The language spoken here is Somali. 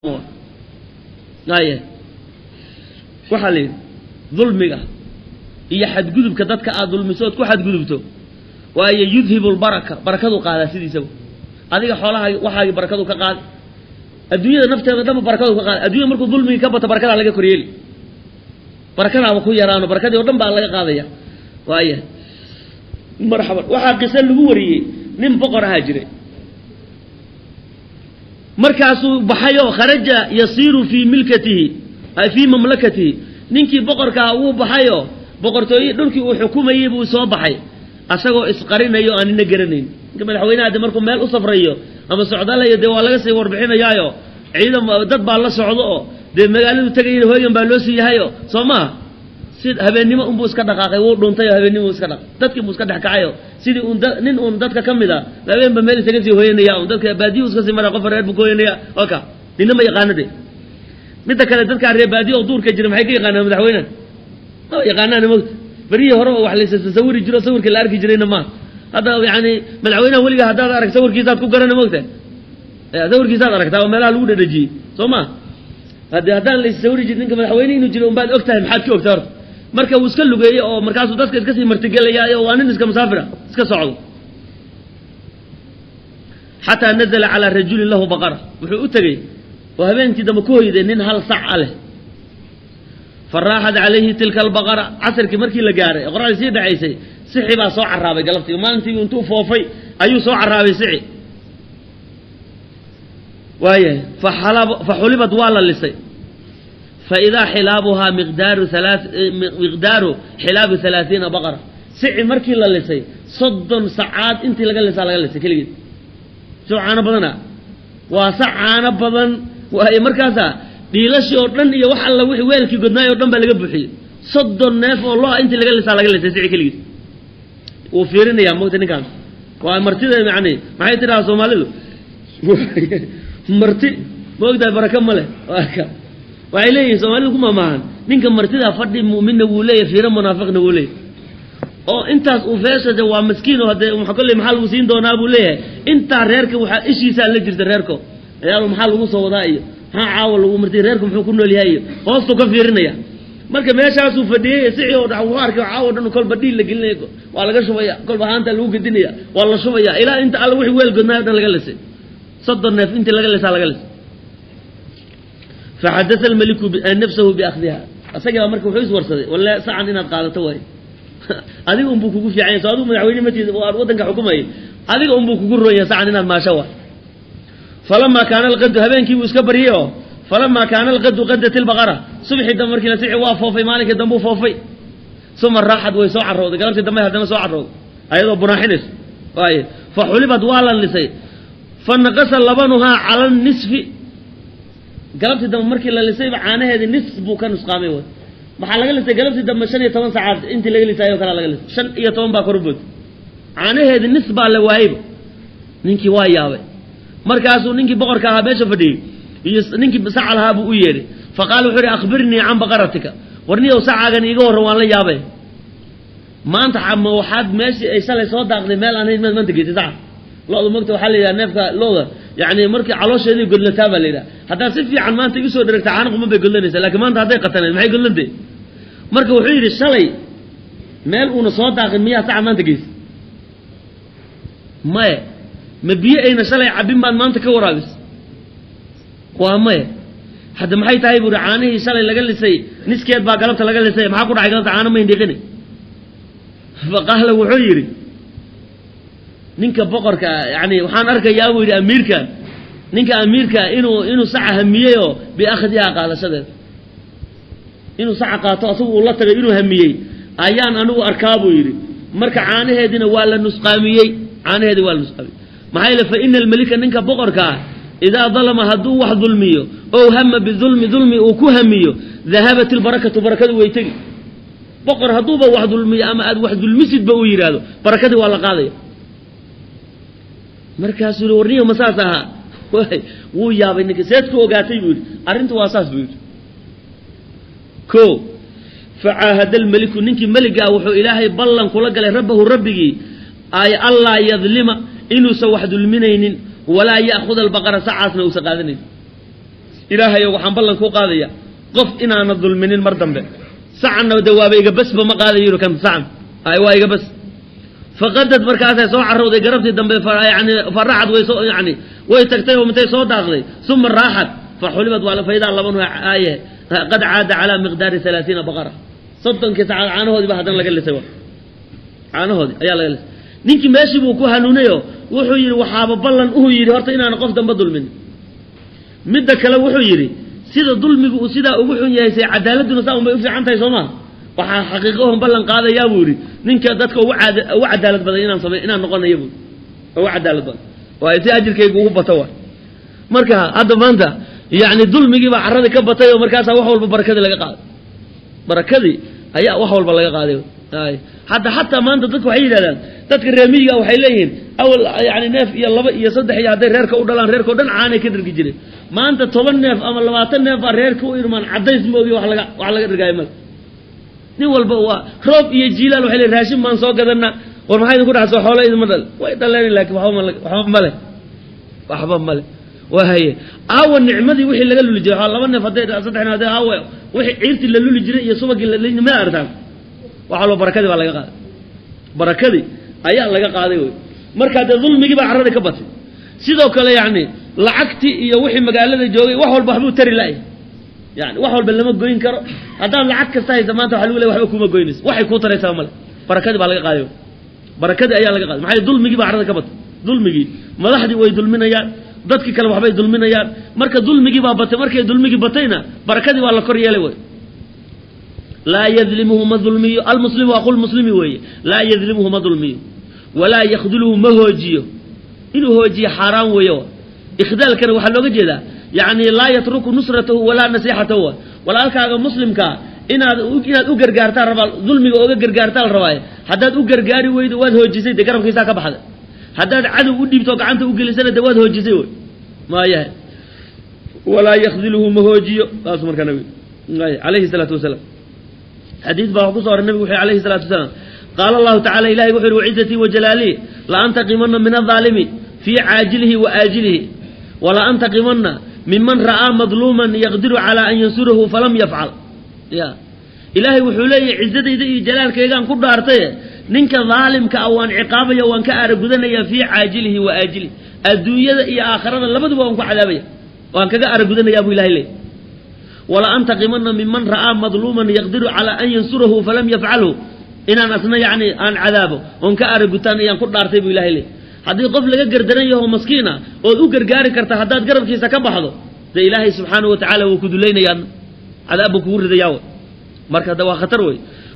Ay, waxaa la yidhi dulmiga iyo xadgudubka dadka aad dulmiso ood ku xadgudubto, waayo yudhibu lbaraka, barakadu qaadaa sidiisaba. Adiga xoolahaagi, waxaagi barakadu ka qaadi, adduunyada nafteeda dhanba barakadu ka qaadi. Addunyada markuu dulmigii ka bato, barakadaa laga koryeeli, barakadaaba ku yaraano, barakadii o dhan baa laga qaadaya. Waaya marxaban. Waxaa qiso lagu wariyey nin boqor ahaa jiray. Markaasuu baxayoo kharaja yasiiru fii milkatihi, fii mamlakatihi. Ninkii boqorkaa wuu baxayoo boqortooye dhulkii uu xukumayey buu soo baxay, asagoo isqarinayo aan nina garanayn. Ninka madaxweynaha de markuu meel u safrayo ama socdaalayo, dee waa laga sii warbixinayaayo, ciidan dad baa la socdo oo dee magaaladu tegayana hooyan baa loo sii yahayo, soo maaha? Si habeennimo unbuu iska dhaqaaqay, wuu dhuntay oo habeennimo iska dhaqay, dadkii buu iska dhex kacayo, sidii uun nin uun dadka ka mid a, habeenba meel isaga sii hoyanaya un, dadka baadiyu iska sii maraya, qofa reer buu ka hoyanaya oka, nina ma yaqaano. De midda kale, dadkaa reer baadiyo oo duurka jira maxay ka yaqaanaan madaxweyneha? Ma yaqaanaan. Mogta berihii horeba wax laysa tasawiri jiro, sawirka la arki jirayna maaha hadda. Yani madaxweynaha weligaa haddaad arag, sawirkiisaad ku garana, mogta sawirkiisaad aragtaa oo meelaha lagu dhadhajiyey, soo ma? Hade haddaan laissawiri jirin, ninka madaxweyne inuu jiro unbaad og tahay. Maxaad ka ogtaa horta? Marka wuu iska lugeeyey oo markaasuu dadka iska sii martigelayaayo, waa nin iska musaafira, iska socdo, xataa nazla calaa rajulin lahu baqara. Wuxuu u tegey oo habeenkii dambe ku hoyday nin hal sac a leh. Fa raaxat calayhi tilka albaqara. Casarkii markii la gaaray, qoraxdii sii dhacaysay, sixi baa soo carraabay. Galabtii maalintii intuu foofay ayuu soo carraabay sixi. Waayahay, fa xulibad, waa la lisay. Fa idaa xilaabuhaa miqdaaru miqdaaru xilaabi 30 baqara. Sici markii la lisay, 30 sacaad intii laga lisaa laga lisay keligeed. Soo caano badana, waa sac caano badan waaye. Markaasaa dhiilashii oo dhan iyo wax alla wixii weelkii godnaay o dhan baa laga buuxiyey. 30 neef oo lo-a intii laga lisaa laga lisay sici keligiis. Wuu fiirinayaa, mogta ninkaan waa martida. Yani maxay tidhaha Soomaalidu? Marti ma ogtahay baraka ma leh. Waxay leeyihin Soomaalidu ku maamaahan, ninka martida fadhi mu'minna wuu leeyahy, fiiro munaafiqna wuu leeyahy. Oo intaas uu feeshade waa miskiin oo haddee kolley maxaa lagu siin doonaa buu leeyahay. Intaa reerka waxaa ishiisaa la jirta, reerko ayaal maxaa lagu soo wadaa iyo maxaa caawa lagu martay, reerku muxuu ku nool yahay iyo hoostuu ka fiirinaya. Marka meeshaasuu fadhiyey, sicii oo wuxuu arkay caawa dhan kolba dhiil la gelinaya, waa laga shubaya, kolba haanta lagu gedinaya, waa la shubaya, ilaa inta alla wixii weel godnaay o dhan laga lisay. 30 neef intii laga lisaa laga lisay. Faxadaa almaliku nafsahu biakhdiha. Isagii baa marka wuxuu iswarsaday, walle sacan inaad qaadato waay, adiga unbuu kugu fiican yahay. So adigu madaxweyne matiid oo aad waddanka xukumayay, adiga unbuu kugu roon yahay, sacan inaad maasho waay. Falamaa kaana alqadu, habeenkii buu iska baryey oo falamaa kaana alqadu qadat ilbaqara. Subxii dambe markii la sici waa foofay, maalinkii dambe uu foofay. Uma raaxad, way soo carrowday. Galabtii dambe haddana soo carrowday ayadoo bunaaxinayso waaye. Fa xulibad, waa la lisay. Fa naqasa labanuhaa cala nisfi. Galabtii dambe markii la lisayba caanaheedii nis buu ka nusqaamay. Way waxaa laga lisay galabtii dambe 15 sacaad intii laga lisaayo kalaa laga lisay, 15 baa kor bood. Caanaheedii nis baa la waayeyba. Ninkii waa yaabay. Markaasuu ninkii boqorka ahaa meesha fadhiyey iyo ninkii saca lahaa buu u yeedhay. Fa qaala, wuxuu ihi: "Akhbirnii can baqaratika." Warniyow, sacaagan iiga warran, waan la yaabay. Maanta ma waxaad meeshii ay shalay soo daaqday meel aan hayn maad maanta geysay saca? Lo-da mogta waxaa la yidhaha neefka lo-da, yani markii caloosheedii godlataa baa la yidhaha, haddaad si fiican maanta igu soo dheragta, caano quman bay godlanaysaa. Lakiin maanta hadday qataneed, maxay godlantay? Marka wuxuu yidhi, shalay meel uuna soo daaqin miyaa saca maanta geysay? Maya. Ma biyo ayna shalay cabbin baad maanta ka waraabis? Waa maya. Hadda maxay tahay buuri? Caanihii shalay laga lisay niskeed baa galabta laga lisay. Maxaa ku dhacay galabta? Caano mayn dhiqini. Faqaala, wuxuu yidhi ninka boqorka, yani waxaan arkayaa buu yidhi amiirkan, ninka amiirka inuu saca hamiyey oo biakhdihaa, qaadashadeeda inuu saca qaato asagu uu la tagay inuu hamiyey ayaan anigu arkaa buu yidhi. Marka caanaheediina waa la nusqaamiyey, caanaheedii waa la nusqaamiyey. Maxaa yeele, fa ina almelika, ninka boqorka ah, idaa dalama, hadduu wax dulmiyo, ow hama bidulmi, dulmi uu ku hamiyo, dahabat ilbarakatu, barakadu way tegi. Boqor hadduuba wax dulmiyo ama aad wax dulmisidba uu yidhaahdo, barakadii waa la qaadaya. Markaasuu yihi, warniyo, ma saas ahaa? Wuu yaabay ninka. Seed ku ogaatay buu yidhi. Arrintu waa saas buu yidhi. Ko facaahada almeliku, ninkii meliga ah wuxuu Ilaahay ballan kula galay, rabbahu, rabbigii, ay allaa yadlima, inuusan wax dulminaynin, walaa ya'khuda albaqara, sacaasna uusan qaadanaynin. Ilaahayow, waxaan ballan kuu qaadaya qof inaana dulminin mar dambe. Sacanna de waaba iga basba, ma qaadayo kan sacan ay waa iga bas. Faqadad, markaasay soo carowday garabtii dambe, yani faracad, way soo, yani way tagtay oo intay soo daaqday. Uma raaxat faxulibat, waa faidaa labanuhu aaye qad caada calaa miqdaari 30 baqara. 30kii sacaad caanahoodii ba haddana laga lisay, caanahoodii ayaa laga lisay. Ninkii meeshii buu ku hanuunayo. Wuxuu yidhi, waxaaba ballan uu yidhi horta inaana qof dambe dulmin. Midda kale wuxuu yidhi, sida dulmigu uu sidaa ugu xun yahay, say cadaaladuna saa un bay u fiican tahay, soo maa? Waxaa xaqiiqahon ballan qaadayaa, buu yidhi, ninka dadka ugu ugu cadaalad badan inaan samey, inaan noqonayo, buu ugu cadaalad badan, waayo si ajirkaygu ugu bato. Waay marka hadda maanta yacni dulmigii baa carradii ka batay oo markaasaa wax walba barakadii laga qaaday, barakadii ayaa wax walba laga qaaday. Ay hadda xataa maanta dadku waxay yidhahdaan, dadka reer miyiga waxay leeyihiin, awal yani neef iyo laba iyo saddex iyo hadday reerka u dhalaan, reerka o dhan caanay ka dhergi jireen. Maanta 10 neef ama 20 neef baa reerka u irmaan, caddays moogi wax laga dhergaayo male. Nin walba waa roob iyo jiilaal waxay leeyihin raashin baan soo gadanaa. War maxaa idinku dhacso? Xoolo idinma dhal? Way dhaleen, laakiin waxba male, waxba male, waxba male. Waa haye, aawa nicmadii wixii laga luli jiray? Laba neef hadday, saddex neef hadday, aawa wixii ciirtii la luli jiray iyo subagii la ma artaan? Waxaa loo barakadii baa laga qaaday, barakadii ayaa laga qaaday wey. Marka dee dulmigii baa carradii ka batay. Sidoo kale yacni lacagtii iyo wixii magaalada joogay, wax walba waxbuu tari la'ya, yani wax walba lama goyn karo. Haddaad lacag kasta haysa maanta, waxa lagu leey waxba kuma goynayso, waxay kuu taraysaa male. Barakadii baa laga qaaday, barakadii ayaa laga qaaday. Maxay? Dulmigii baa carrada ka batay. Dulmigii madaxdii way dulminayaan, dadkii kale waxbay dulminayaan. Marka dulmigii baa batay. Markay dulmigii batayna, barakadii waa la kor yeelay wey. Laa yadlimuhu, ma dulmiyo, almuslimu aqulmuslimi weeye. Laa yadlimuhu, ma dulmiyo, walaa yakduluhu, ma hoojiyo. Inuu hoojiyo xaaraan weeye. Ikhdaalkana waxaa looga jeedaa yacni laa yatruku nusratahu walaa nasiixatahu. Walaalkaaga muslimkaa inaad u gargaartaa rabaa, dulmiga oga gargaartaa la rabaaye. Haddaad u gargaari weydo, waad hoojisay, dee garabkiisaa ka baxday. Haddaad cadow u dhiibto, gacanta u gelisana, dee waad hoojisay wey. Maayahay, walaa yakdiluhu, ma hoojiyo. Saas markaa nabig calayhi salaatu wasalaam, xadiid baa wax ku so oray. Nabigu wuxuu alayhi salatu wasalaam, qaala allahu tacala, ilahay wuxu yidhi, wacizatii wajalaalii la antaqimana min aldaalimi fii caajilihi wa aajilihi, wala antaqimana miman ra'aa madluuman yaqdiru calaa an yansurahu falam yafcal. Ya ilaahay wuxuu leeyahy, cizadayda iyo jalaalkaygaan ku dhaartaye, ninka daalimka ah waan ciqaabaya, waan ka aaragudanaya, fii caajilihi wa aajilihi, adduunyada iyo aakhirada labaduba waan ku cadaabaya, waan kaga aaragudanayaa, buu ilahay leeyay. Wala antaqimana miman ra'aa madluuman yaqdiru calaa an yansurahu falam yafcalhu, inaan asna yacni aan cadaabo oon ka aaragutaan ayaan ku dhaartay, buu ilahay leeyay. Haddii qof laga gardaran yaho maskiin ah ood u gargaari karta, haddaad garabkiisa ka baxdo, dee ilaahay subxaanahu wa tacala wuu ku dulaynayaa, cadaab buu kugu ridayaa. Marka de waa khatar wey.